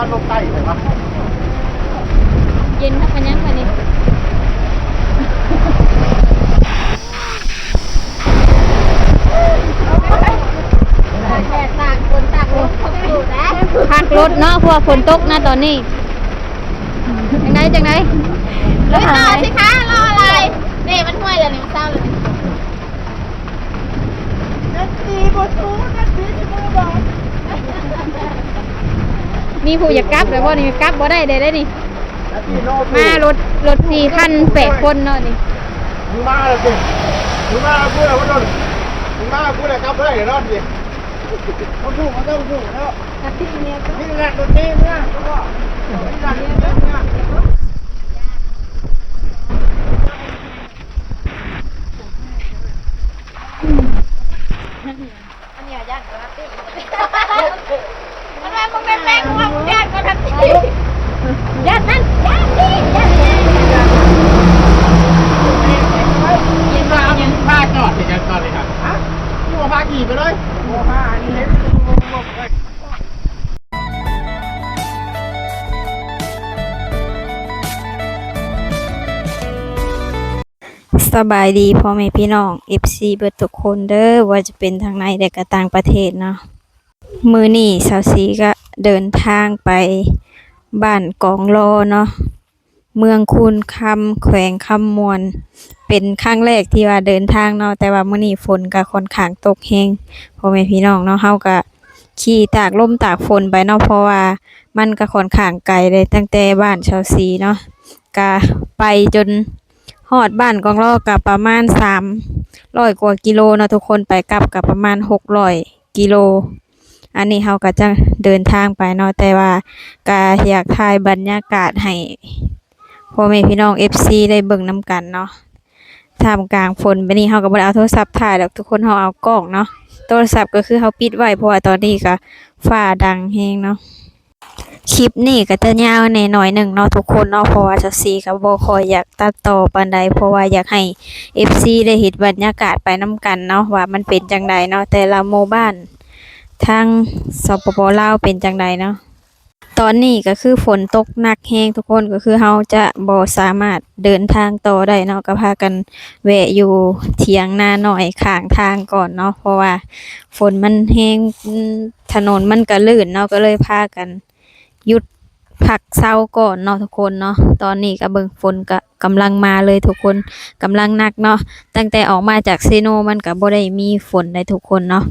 ນລົງໃຕ້ເລີຍວະ ເຢັນຄັກປານຫຍັງບາດນີ້. ແດດຕາກຝົນຕາກລົມ ພັກລົດເນາະ ເພາະວ່າຝົນຕົກນະຕອນນີ້. ຈັ່ງໃດ ຈັ່ງໃດ ລຸຍຕໍ່ຊິຄະ ລໍອະໄລ? ເດ້ ມັນຫ້ວຍແລ້ວນີ້ ມັນເຊົາແລ້ວນີ້. ມີຜູ້ຢາກກັບແລ້ວບໍ່ນີ້? ກັບບໍ່ໄດ້ເດ້ ເດ້ນີ້. ມາລົດ ລົດສີ່ຄັນ ແປດຄົນເນາະນີ້. ມຶງມາແລ້ວຕິ ມຶງມາຫາກູແລ້ວ ບໍ່ດົນ ມຶງມາຫາກູແລ້ວ ກັບບໍ່ໄດ້ເດ້ເນາະນີ້. ເຂົາຮູ້ ເຂົາເຈົ້າຮູ້ແລ້ວ ນີ້ແຫຼະລົດເມມາ ນີ້ແຫຼະລົດເມມາ. ອັນນີ້ຢ້ານກວ່ານະຕິ ມັນວ່າມຶງແປກໆ ວ່າມຶງຢ້ານກວ່ານະຕິ ຢ້ານນັ້ນ ຢ້ານນີ້ ຢ້ານນີ້. ພາຈອດເຮັດຫຍັງຕອນນີ້ຫັ້ນ? ຮະ? ຄືບໍ່ພາຂີ່ໄປເລີຍ? ບໍ່ພາ ອັນນີ້ເຮັດ ສະບາຍດີພໍ່ແມ່ພີ່ນ້ອງ ເອັຟຊີ ເບິດທຸກຄົນເດີ ບໍ່ວ່າຈະເປັນທາງໃນ ແລະ ກະຕ່າງປະເທດເນາະ. ມື້ນີ້ສາວສີກະເດີນທາງໄປບ້ານກອງລໍເນາະ ເມືອງຄູນຄຳ ແຂວງຄຳມ່ວນ ເປັນຄັ້ງແລກທີ່ວ່າເດີນທາງເນາະ ແຕ່ວ່າມື້ນີ້ຝົນກະຂ້ອນຂ້າງຕົກແຮງ ພໍ່ແມ່ພີ່ນ້ອງເນາະ. ເຮົາກະຂີ່ຕາກລົມຕາກຝົນໄປເນາະ ເພາະວ່າມັນກະຂ້ອນຂ້າງໄກເລີຍ ຕັ້ງແຕ່ບ້ານສາວສີເນາະ ກະໄປຈົນ ຮອດບ້ານກອງລໍກະປະມານສາມຮ້ອຍກວ່າກິໂລເນາະທຸກຄົນ ໄປກັບກະປະມານຫົກຮ້ອຍກິໂລ. ອັນນີ້ເຮົາກະຈະເດີນທາງໄປເນາະ ແຕ່ວ່າກະຢາກຖ່າຍບັນຍາກາດໃຫ້ພໍ່ແມ່ພີ່ນ້ອງ ເອັຟຊີ ໄດ້ເບິ່ງນຳກັນເນາະ ທ່າມກາງຝົນແບບນີ້. ເຮົາກະບໍ່ໄດ້ເອົາໂທລະສັບຖ່າຍດອກທຸກຄົນ ເຮົາເອົາກ້ອງເນາະ ໂທລະສັບກະຄືເຮົາປິດໄວ້ ເພາະວ່າຕອນນີ້ກະຟ້າດັງແຮງເນາະ. ຄລິບນີ້ກະຈະຍາວແດ່ໜ້ອຍໜຶ່ງເນາະທຸກຄົນເນາະ ເພາະວ່າສາວສີກະບໍ່ຄ່ອຍຢາກຕັດຕໍ່ປານໃດ ເພາະວ່າຢາກໃຫ້ ເອັຟຊີ ໄດ້ເຫັນບັນຍາກາດໄປນຳກັນເນາະ ວ່າມັນເປັນຈັ່ງໃດເນາະ ແຕ່ລະໝູ່ບ້ານທາງ ສປປ ລາວ ເປັນຈັ່ງໃດເນາະ. ຕອນນີ້ກະຄືຝົນຕົກໜັກແຮງທຸກຄົນ ກະຄືເຮົາຈະບໍ່ສາມາດເດີນທາງຕໍ່ໄດ້ເນາະ ກະພາກັນແວະຢູ່ຖຽງນານ້ອຍຂ້າງທາງກ່ອນເນາະ ເພາະວ່າຝົນມັນແຮງ ຖະໜົນມັນກະລື່ນເນາະ ກະເລີຍພາກັນ ຢຸດພັກເຊົາກ່ອນເນາະທຸກຄົນເນາະ. ຕອນນີ້ກະເບິ່ງຝົນກະກຳລັງມາເລີຍທຸກຄົນ ກຳລັງໜັກເນາະ. ຕັ້ງແຕ່ອອກມາຈາກເຊໂນມັນກະບໍ່ໄດ້ມີຝົນໃດທຸກຄົນເນາະ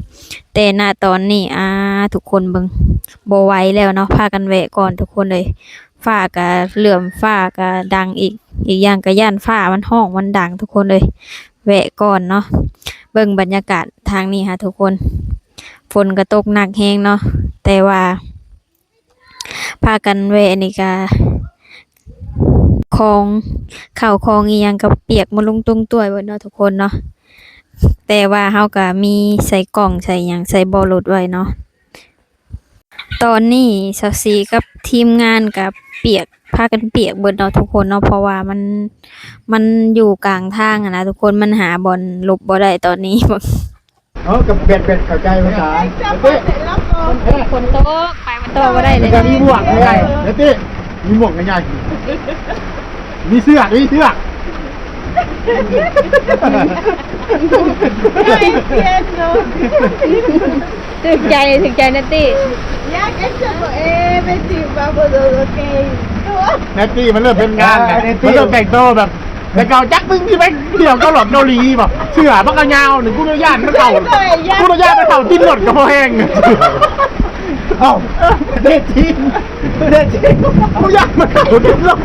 ແຕ່ນະຕອນນີ້ ອາ ທຸກຄົນເບິ່ງ ບໍ່ໄຫວແລ້ວເນາະ ພາກັນແວະກ່ອນທຸກຄົນເອີຍ. ຟ້າກະເຫຼື້ອມ ຟ້າກະດັງອີກ ອີກຢ່າງກະຢ້ານຟ້າມັນຮ້ອງມັນດັງທຸກຄົນເອີຍ. ແວະກ່ອນເນາະ ເບິ່ງບັນຍາກາດທາງນີ້ຫາທຸກຄົນ ຝົນກະຕົກໜັກແຮງເນາະ ແຕ່ວ່າ ພາກັນແວະນີ້ກະ ຂອງ ເຂົ້າຂອງອີ່ຫຍັງກະປຽກມະລຸງຕຸງຕ້ວຍເບິດເນາະທຸກຄົນເນາະ ແຕ່ວ່າເຮົາກະມີໃສ່ກ່ອງໃສ່ຫຍັງໃສ່ເບາະລົດໄວ້ເນາະ. ຕອນນີ້ສາວສີກັບທີມງານກະປຽກ ພາກັນປຽກເບິດເນາະທຸກຄົນເນາະ ເພາະວ່າມັນ ມັນຢູ່ກາງທາງຫັ້ນນະທຸກຄົນ ມັນຫາບ່ອນຫຼົບບໍ່ໄດ້ຕອນນີ້. ເອີ ກະແບບ ແບບເຂົ້າໃຈພາສາ ເດ້ ຝົນຕົກ ໄປມັນຕໍ່ບໍ່ໄດ້ເລີຍ ກະມີໝວກໃຫຍ່ ເດ້ ມີໝວກໃຫຍ່ ມີເສື້ອ ມີເສື້ອ ຖືກໃຈ ຖືກໃຈນະຕິ ນະຕິ ມັນເລີ່ມເຮັດງານ ເອີ ນະຕິ ມັນເລີ່ມແຕ່ງໂຕແບບ ແຕ່ເກົ່າຈັກມຶງຊິໄປທ່ຽວເກົາຫຼີເກົາຫຼີບໍ່ ເສື້ອມັນກະຍາວນີ້ ກູລະຢ້ານມັນເຂົ້າ ກູລະຢ້ານມັນເຂົ້າຕີນລົດກະພໍແຮງ. ເອົ້າ ເດດຈິງ ເດດຈິງ ກູຢ້ານມັນເຂົ້າຕີນລົດ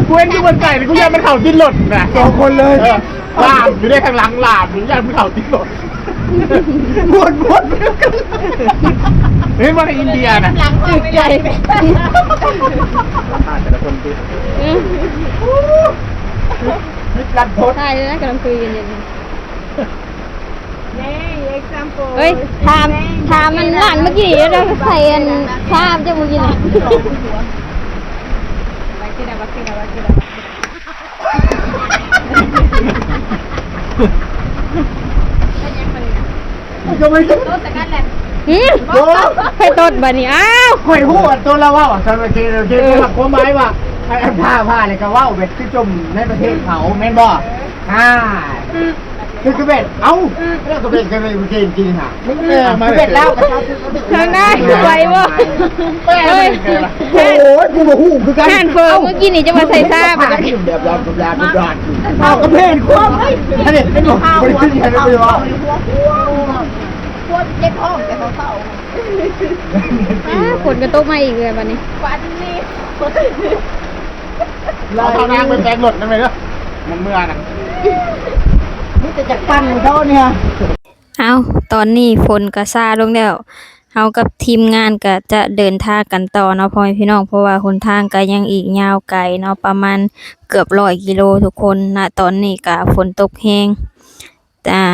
ກູເຫັນຢູ່ເບິ່ງໄກນີ້ ກູຢ້ານມັນເຂົ້າຕີນລົດນະ ສອງຄົນເລີຍ ເອີ ລາບຢູ່ເດ້ ທາງຫຼັງລາບຢູ່ ຢ້ານມັນເຂົ້າຕີນລົດ. ໝົດ ໝົດ ເຫັນບໍ່ໃນອິນເດຍນະ ຖືກໃຈ ແຕ່ລະຄົນຕິ ອື ມີລັດພົດ ຖ່າຍເລີຍນະ ກຳລັງຄຸຍກັນຢູ່ນີ້ ເຮີ້ຍ ຖາມ ຖາມມັນຫຼານເມື່ອກີ້ ແລ້ວໃສ່ອັນຊາບເຈົ້າມື້ກີ້ນະ. ເປັນຫຍັງມັນ ໂຕສະກັດແຫຼະ ອືມ ໂອ້ ໃຜຕົດບາດນີ້? ອ້າວ ຂ້ອຍຮູ້ວ່າຕົວລາວເວົ້າ ສຳລັບເຂດ ເຂດ ເອີ ຄວາມໝາຍວ່າ ອັນ ອັນ ພາ ພາ ແລ້ວກໍເວົ້າແບບຄືຈົ່ມໃນປະເທດເຂົາ ແມ່ນບໍ່? ອ່າ ຄື ຄືແບບ ເອົ້າ ແລ້ວກໍເປັນ ກໍເປັນປະເທດຈີນຫາ ແປມາ ຄືແບບລາວກໍ ທາງນັ້ນໄວບໍ່? ເອີຍ ໂອ້ຍ ກູບໍ່ຮູ້ຄືກັນ ຮ້ານເຝີມື້ກີ້ນີ້ຈະມາໃສ່ຊາ ເອົາ ກໍເຫັນຄວາມ ອັນນີ້ເຫັນບໍ່? ບໍ່ໄດ້ຂຶ້ນ ເຫັນບໍ່? ຄວາມເຈັບທ້ອງແຕ່ເຊົ້າໆ ອ້າ ຝົນກໍຕົກມາອີກແລ້ວບັດນີ້ ບັດນີ້ ເອົາເຂົ້ານາງໄປແປງລົດນຳແດ່ເດີ ມັນເມື່ອນະ ມີແຕ່ຈັກປັ່ນເຂົານີ້. ເອົ້າ ຕອນນີ້ຝົນກໍຊາລົງແລ້ວ ເຮົາກັບທີມງານກໍຈະເດີນທາງກັນຕໍ່ເນາະ ພໍ່ແມ່ພີ່ນ້ອງ ເພາະວ່າຫົນທາງກໍຍັງອີກຍາວໄກເນາະ ປະມານເກືອບຮ້ອຍກິໂລທຸກຄົນ. ນະຕອນນີ້ກໍຝົນຕົກແຮງ ອ່າ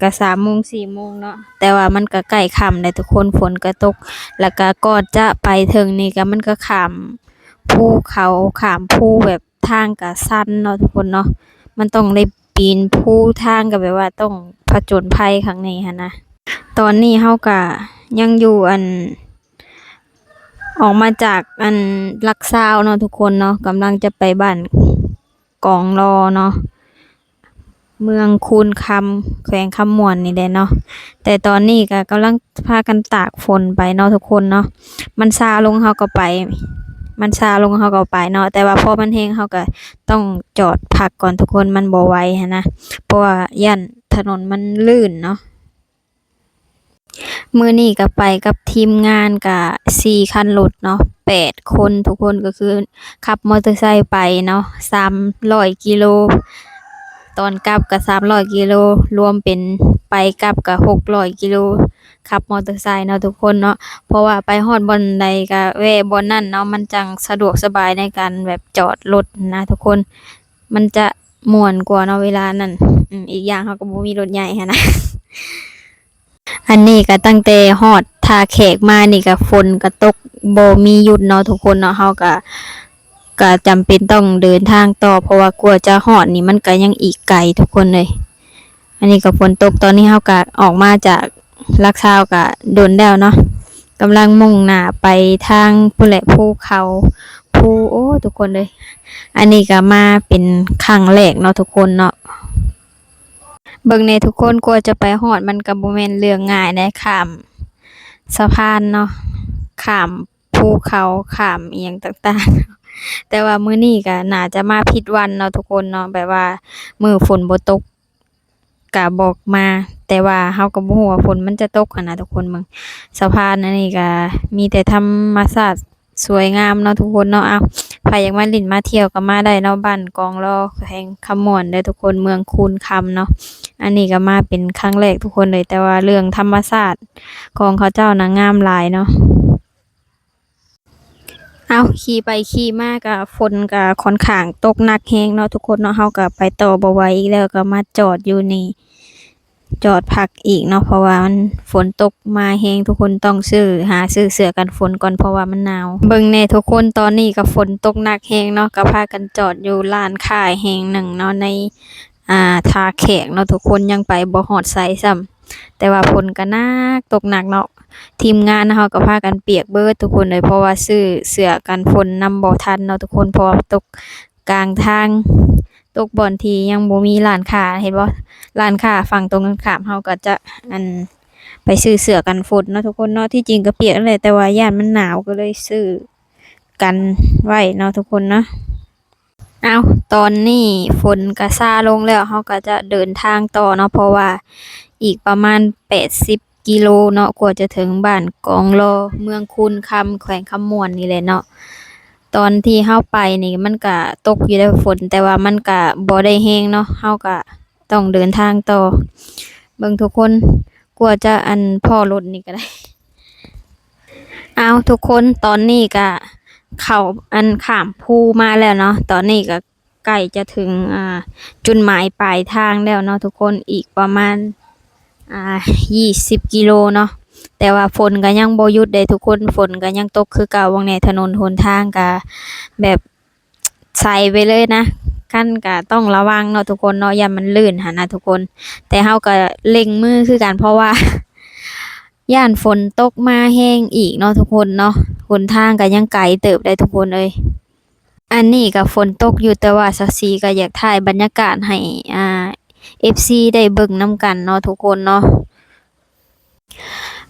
ກະສາມໂມງ ສີ່ໂມງເນາະ ແຕ່ວ່າມັນກະໃກ້ຄ່ຳແລ້ວທຸກຄົນ ຝົນກະຕົກ ແລ້ວກະກ່ອນຈະໄປເຖິງນີ້ກະ ມັນກະຂ້າມພູເຂົາ ຂ້າມພູແບບທາງກະຊັນເນາະທຸກຄົນເນາະ ມັນຕ້ອງໄດ້ປີນພູ ທາງກະແບບວ່າຕ້ອງຜະຈົນໄພຄັກແນ່ຫັ້ນນະ. ຕອນນີ້ເຮົາກະຍັງຢູ່ ອັນ ອອກມາຈາກ ອັນ ຫຼັກຊາວເນາະທຸກຄົນເນາະ ກຳລັງຈະໄປບ້ານ ກອງລໍເນາະ ເມືອງຄູນຄຳ ແຂວງຄຳມ່ວນນີ້ແຫຼະເນາະ ແຕ່ຕອນນີ້ກໍກຳລັງພາກັນຕາກຝົນໄປເນາະທຸກຄົນເນາະ ມັນຊາລົງເຮົາກໍໄປ ມັນຊາລົງເຮົາກໍໄປເນາະ ແຕ່ວ່າພໍມັນແຮງເຮົາກໍຕ້ອງຈອດພັກກ່ອນທຸກຄົນ ມັນບໍ່ໄຫວຫັ້ນນະ ເພາະວ່າຢ້ານຖະໜົນມັນລື່ນເນາະ. ມື້ນີ້ກໍໄປກັບທີມງານກະສີ່ຄັນລົດເນາະ ແປດຄົນທຸກຄົນ ກໍຄືຂັບມໍເຕີໄຊໄປເນາະ ສາມຮ້ອຍກິໂລ ຕອນກັບກະສາມຮ້ອຍກິໂລ ລວມເປັນໄປກັບກະຫົກຮ້ອຍກິໂລ ຂັບມໍເຕີໄຊເນາະທຸກຄົນເນາະ ເພາະວ່າໄປຮອດບ່ອນໃດກະແວ່ບ່ອນນັ້ນເນາະ ມັນຈັ່ງສະດວກສະບາຍໃນການແບບຈອດລົດນະທຸກຄົນ ມັນຈະມ່ວນກວ່າເນາະເວລານັ້ນ ອືມ ອີກຢ່າງເຮົາກໍບໍ່ມີລົດໃຫຍ່ຫັ້ນນະ. ອັນນີ້ກໍຕັ້ງແຕ່ຮອດທ່າແຂກມານີ້ກໍຝົນກໍຕົກບໍ່ມີຢຸດເນາະທຸກຄົນເນາະ ເຮົາກໍ ກໍຈຳເປັນຕ້ອງເດີນທາງຕໍ່ ເພາະວ່າກວ່າຈະຮອດນີ້ມັນກໍຍັງອີກໄກທຸກຄົນເອີຍ. ອັນນີ້ກໍຝົນຕົກ ຕອນນີ້ເຮົາກໍອອກມາຈາກຫຼັກຊາວກໍດົນແລ້ວເນາະ ກຳລັງມຸ່ງໜ້າໄປທາງພຸ້ນແຫຼະ ພູເຂົາ ພູ ໂອ້ ທຸກຄົນເອີຍ ອັນນີ້ກໍມາເປັນຄັ້ງແລກເນາະທຸກຄົນເນາະ. ເບິ່ງແດ່ທຸກຄົນ ກວ່າຈະໄປຮອດມັນກໍບໍ່ແມ່ນເລື່ອງງ່າຍໃດ໋ ຂ້າມສະພານເນາະ ຂ້າມພູເຂົາ ຂ້າມອີ່ຫຍັງຕ່າງໆ ແຕ່ວ່າມື້ນີ້ກໍໜ້າຈະມາຜິດວັນເນາະທຸກຄົນເນາະ ແບບວ່າມື້ຝົນບໍ່ຕົກກໍບໍ່ມາ ແຕ່ວ່າເຮົາກໍບໍ່ຮູ້ວ່າຝົນມັນຈະຕົກຫັ້ນນະທຸກຄົນ. ເບິ່ງສະພານອັນນີ້ກໍມີແຕ່ທຳມະຊາດ ສວຍງາມເນາະທຸກຄົນເນາະ. ເອົ້າ ໃຜຢາກມາຫຼິ້ນມາທ່ຽວກໍມາໄດ້ເນາະ ບ້ານກອງລໍ ແຂວງຄຳມ່ວນເດີທຸກຄົນ ເມືອງຄູນຄຳເນາະ. ອັນນີ້ກໍມາເປັນຄັ້ງແລກທຸກຄົນເລີຍ ແຕ່ວ່າເລື່ອງທຳມະຊາດຂອງເຂົາເຈົ້ານະງາມຫຼາຍເນາະ. ເອົ້າ ຂີ່ໄປຂີ່ມາກໍຝົນກໍຂ້ອນຂ້າງຕົກໜັກແຮງເນາະທຸກຄົນເນາະ. ເຮົາກໍໄປຕໍ່ບໍ່ໄຫວອີກແລ້ວ ກໍມາຈອດຢູ່ນີ້ ຈອດພັກອີກເນາະ ເພາະວ່າມັນຝົນຕົກມາແຮງ ທຸກຄົນຕ້ອງຊື້ ຫາຊື້ເສື້ອກັນຝົນກ່ອນ ເພາະວ່າມັນໜາວ. ເບິ່ງແດ່ທຸກຄົນ ຕອນນີ້ກໍຝົນຕົກໜັກແຮງເນາະ ກໍພາກັນຈອດຢູ່ຮ້ານຄ້າແຫ່ງໜຶ່ງເນາະ ໃນ ອ່າ ທ່າແຂກເນາະທຸກຄົນ ຍັງໄປບໍ່ຮອດໃສຊ້ຳ ແຕ່ວ່າຝົນກໍໜັກ ຕົກໜັກເນາະ. ທີມງານເຮົາກໍພາກັນປຽກເບິດທຸກຄົນເລີຍ ເພາະວ່າຊື້ເສື້ອກັນຝົນນຳບໍ່ທັນເນາະທຸກຄົນ ເພາະວ່າຕົກ ກາງທາງ ຕົກບ່ອນທີ່ຍັງບໍ່ມີຮ້ານຄ້າ ເຫັນບໍ່ ຮ້ານຄ້າຝັ່ງຕົງກັນຂ້າມ ເຮົາກໍຈະ ອັນ ໄປຊື້ເສື້ອກັນຝົນເນາະທຸກຄົນເນາະ. ທີ່ຈິງກໍປຽກນັ້ນແຫຼະ ແຕ່ວ່າຢ້ານມັນໜາວ ກໍເລີຍຊື້ກັນໄວ້ເນາະທຸກຄົນເນາະ. ເອົ້າ ຕອນນີ້ຝົນກໍຊາລົງແລ້ວ ເຮົາກໍຈະເດີນທາງຕໍ່ເນາະ ເພາະວ່າອີກປະມານແປດສິບ ກິໂລເນາະ ກວ່າຈະເຖິງບ້ານກອງລໍ ເມືອງຄູນຄຳ ແຂວງຄຳມ່ວນນີ້ແຫຼະເນາະ. ຕອນທີ່ເຮົາໄປນີ້ມັນກະຕົກຢູ່ເດ້ຝົນ ແຕ່ວ່າມັນກະບໍ່ໄດ້ແຮງເນາະ ເຮົາກະຕ້ອງເດີນທາງຕໍ່. ເບິ່ງທຸກຄົນ ກວ່າຈະ ອັນ ພໍ້ລົດນີ້ກໍໄດ້. ເອົ້າ ທຸກຄົນ ຕອນນີ້ກະເຂົ້າ ອັນ ຂ້າມພູມາແລ້ວເນາະ ຕອນນີ້ກະ ໃກ້ຈະເຖິງ ອ່າ ຈຸດໝາຍປາຍທາງແລ້ວເນາະທຸກຄົນ ອີກປະມານ ອ່າ ຊາວກິໂລເນາະ. ແຕ່ວ່າຝົນກໍຍັງບໍ່ຢຸດເດ້ທຸກຄົນ ຝົນກໍຍັງຕົກຄືເກົ່າ. ເບິ່ງແດ່ ຖະໜົນຫົນທາງກໍແບບໃສໄປເລີຍນະ ຄັນກໍຕ້ອງລະວັງເນາະທຸກຄົນເນາະ ຢ້ານມັນລື່ນຫັ້ນນະທຸກຄົນ. ແຕ່ເຮົາກໍເລັ່ງມືຄືກັນ ເພາະວ່າ ຢ້ານຝົນຕົກມາແຮງອີກເນາະທຸກຄົນເນາະ. ຫົນທາງກໍຍັງໄກເຕີບໄດ໋ທຸກຄົນເອີຍ. ອັນນີ້ກໍຝົນຕົກຢູ່ ແຕ່ວ່າສາວສີກໍຢາກຖ່າຍບັນຍາກາດໃຫ້ ອ່າ ເອັຟຊີ ໄດ້ເບິ່ງນຳກັນເນາະທຸກຄົນເນາະ.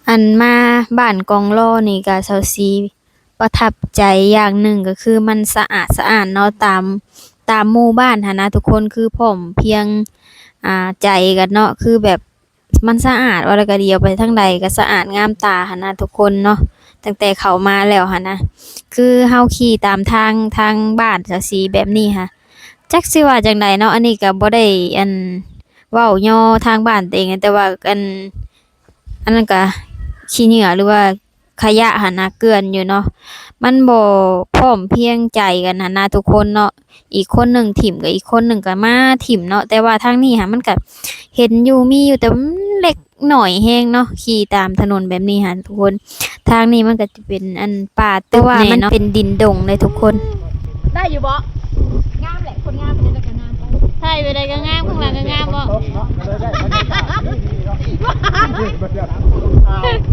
ອັນມາບ້ານກອງລໍນີ້ກໍສາວສີປະທັບໃຈຢ່າງໜຶ່ງ ກໍຄືມັນສະອາດສະອ້ານເນາະ ຕາມ ຕາມໝູ່ບ້ານຫັ້ນນະທຸກຄົນ ຄືພ້ອມພຽງ ອ່າ ໃຈກັນເນາະ ຄືແບບ ມັນສະອາດ ວ່າແລ້ວກໍດຽວໄປທາງໃດກໍສະອາດງາມຕາຫັ້ນນະທຸກຄົນເນາະ. ຕັ້ງແຕ່ເຂົ້າມາແລ້ວຫັ້ນນະ ຄືເຮົາຂີ່ຕາມທາງ ທາງບ້ານສາວສີແບບນີ້ຫະ ຈັກຊິວ່າຈັ່ງໃດເນາະ. ອັນນີ້ກໍບໍ່ໄດ້ ອັນ ເວົ້າຍໍທາງບ້ານຕົວເອງ ແຕ່ວ່າ ອັນ ອັນນັ້ນກໍຂີ້ເຫຍື້ອ ຫຼືວ່າ ຂະຫຍະຫັ້ນນະເກື່ອນຢູ່ເນາະ. ມັນບໍ່ພ້ອມພຽງໃຈກັນຫັ້ນນະທຸກຄົນເນາະ. ອີກຄົນໜຶ່ງຖິ້ມກໍອີກຄົນໜຶ່ງກໍມາຖິ້ມເນາະ. ແຕ່ວ່າທາງນີ້ຫະ ມັນກໍເຫັນຢູ່ ມີຢູ່ ແຕ່ມັນເລັກໜ້ອຍແຮງເນາະ ຂີ່ຕາມຖະໜົນແບບນີ້ຫະທຸກຄົນ. ທາງນີ້ມັນກໍຈະເປັນ ອັນ ປ່າຕຶບແນ່ເນາະ ເປັນດິນດົງເລີຍທຸກຄົນ. ໄດ້ຢູ່ບໍ່? ງາມແຫຼະ ຄົນງາມປານໃດກໍງາມ. ຖ່າຍໄປໃດກໍງາມ ຂ້າງຫຼັງກໍງາມບໍ່? ຕກເນາະ ກໍເລີຍໄດ້ບັນຍາກາດດີໆເນາະ.